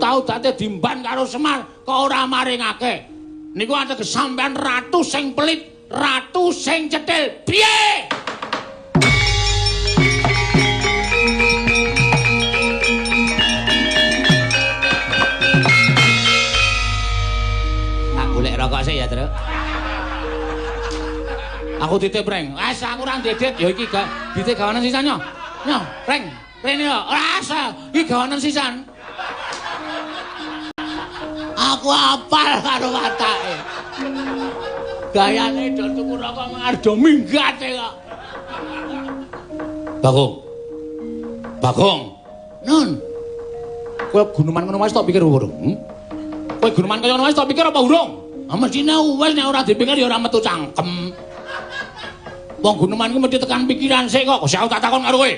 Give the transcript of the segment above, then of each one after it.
Tau date dimban karo Semar kok ora maringake. Niku ateges sampean ratu sing pelit, ratu sing cetil. Piye? Tak golek rokok sik ya, Truk. Aku titip reng. Wes aku ora ndedet ya iki gak ditip gawanen sisan yo. Yo, reng. Rene yo. Ora asa, iki gawanen sisan. Aku apal karo watake. Gayane do tuku rokok ngardo minggate kok. Bagong. Bagong. Nun. Kowe guneman ngono wae tok pikir urung? Kowe guneman kaya ngono wae tok pikir apa urung? Ah mestine wis nek ora dipikir ya ora metu cangkem. Wong guneman ku mesti tekan pikiran sik kok. Kok aku tak takon karo kowe.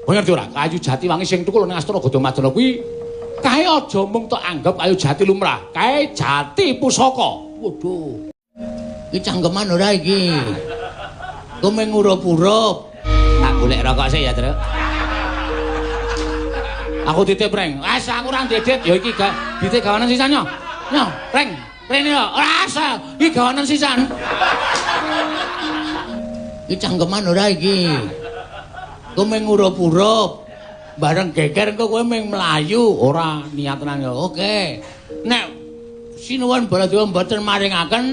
Kowe ngerti ora? Kayu jati wangi sing tukul ning Astana Gadamadana kuwi kae aja mung tok anggap kayu jati lumrah, kae jati pusaka. Waduh. Iki cangkeman ora iki? Kowe mung ngurup-urup. Tak golek rokok sik ya, Truk. Aku titip reng. Wes aku ora ndedet ya iki gak ditip gawanen sisan yo. Yo, reng. Rene yo. Ora asa, iki gawanen sisan. Iki cangkeman ora iki? Kowe mung ngurup-urup. Bareng geger engko kowe mung mlayu, ora niat tenan ya. Oke. Nek sinuwun Baladewa mboten maringaken